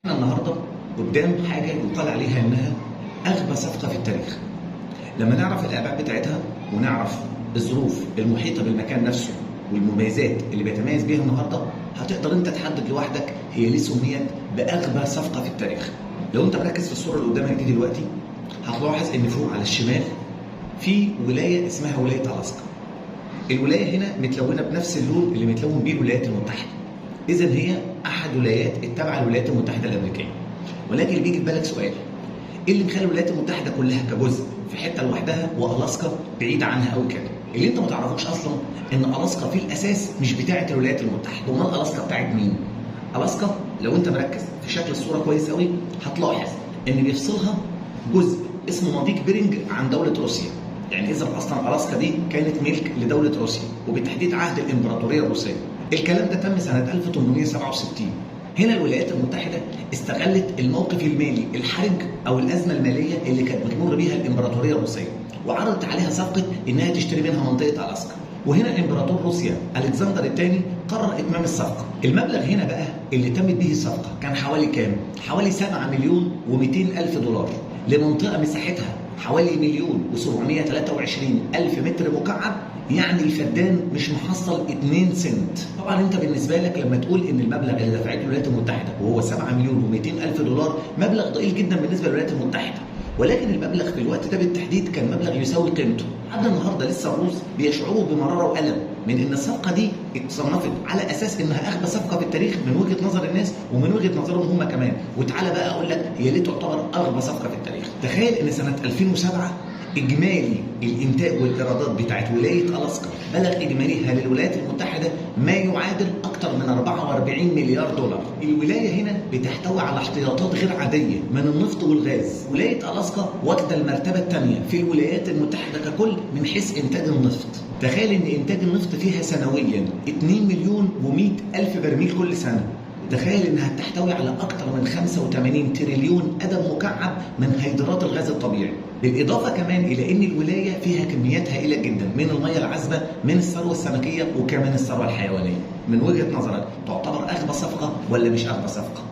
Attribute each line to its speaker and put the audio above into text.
Speaker 1: احنا النهارده قدام حاجة يقال عليها انها اغبى صفقة في التاريخ. لما نعرف الابعاد بتاعتها ونعرف الظروف المحيطة بالمكان نفسه والمميزات اللي بيتميز بيها النهارده، هتقدر انت تحدد لوحدك هي ليه سميت باغبى صفقة في التاريخ. لو انت مركز في الصورة اللي قدامك دي دلوقتي، هتلاحظ ان فوق على الشمال في ولاية اسمها ولاية الاسكا. الولاية هنا متلونه بنفس اللون اللي متلون بيه الولايات المتحدة. اذا هي احد ولايات التابعة للولايات المتحدة الامريكية. ولكن اللي بيجي في بالك سؤال: ايه اللي مخلي الولايات المتحدة كلها كجزء في حتة لوحدها والاسكا بعيدة عنها قوي كده؟ اللي انت ما تعرفوش اصلا ان الاسكا في الاساس مش بتاعه الولايات المتحده. امال الاسكا بتاعه مين؟ الاسكا لو انت مركز في شكل الصورة كويس قوي، هتلاحظ ان بيفصلها جزء اسمه مضيق بيرنج عن دولة روسيا. يعني اذا اصلا الاسكا دي كانت ملك لدولة روسيا، وبالتحديد عهد الامبراطورية الروسية. الكلام ده تم سنة 1867. هنا الولايات المتحدة استغلت الموقف المالي الحرج او الازمة المالية اللي كانت بتمر بيها الامبراطورية الروسية، وعرضت عليها صفقة انها تشتري منها منطقة الاسكا. وهنا امبراطور روسيا الكسندر الثاني قرر اتمام الصفقة. المبلغ هنا بقى اللي تمت به الصفقة كان حوالي كام؟ حوالي 7 مليون و200 الف دولار لمنطقه مساحتها حوالي 1,723,000 متر مكعب، يعني الفدان مش محصل 2 سنت. طبعا انت بالنسبة لك لما تقول ان المبلغ اللي دفعته الولايات المتحدة وهو 7 مليون و200 الف دولار مبلغ ضئيل جدا بالنسبة للولايات المتحدة، ولكن المبلغ في الوقت ده بالتحديد كان مبلغ يساوي قيمته. لحد النهارده لسه الروس بيشعروا بمراره والم من ان الصفقة دي اتصنفت على اساس انها اغبى صفقة في التاريخ من وجهه نظر الناس ومن وجهه نظرهم هم كمان. وتعالى بقى اقول لك هي ليه تعتبر اغبى صفقة في التاريخ. تخيل ان سنة 2007 اجمالي الانتاج والايرادات بتاعت ولاية الاسكا بلغ اجماليها للولايات المتحدة ما يعادل اكثر من 44 مليار دولار. الولاية هنا بتحتوي على احتياطات غير عادية من النفط والغاز. ولاية الاسكا واخده المرتبة الثانية في الولايات المتحدة ككل من حيث انتاج النفط. تخيل ان انتاج النفط فيها سنويا 2 مليون و100 الف برميل كل سنة. تخيل انها بتحتوي على اكثر من 85 تريليون قدم مكعب من هيدرات الغاز الطبيعي، بالاضافة كمان الى ان الولاية فيها كميات هائلة جدا من المية العذبة، من الثروة السمكيه، وكمان الثروة الحيوانية. من وجهه نظرك تعتبر اغبى صفقة ولا مش اغبى صفقة؟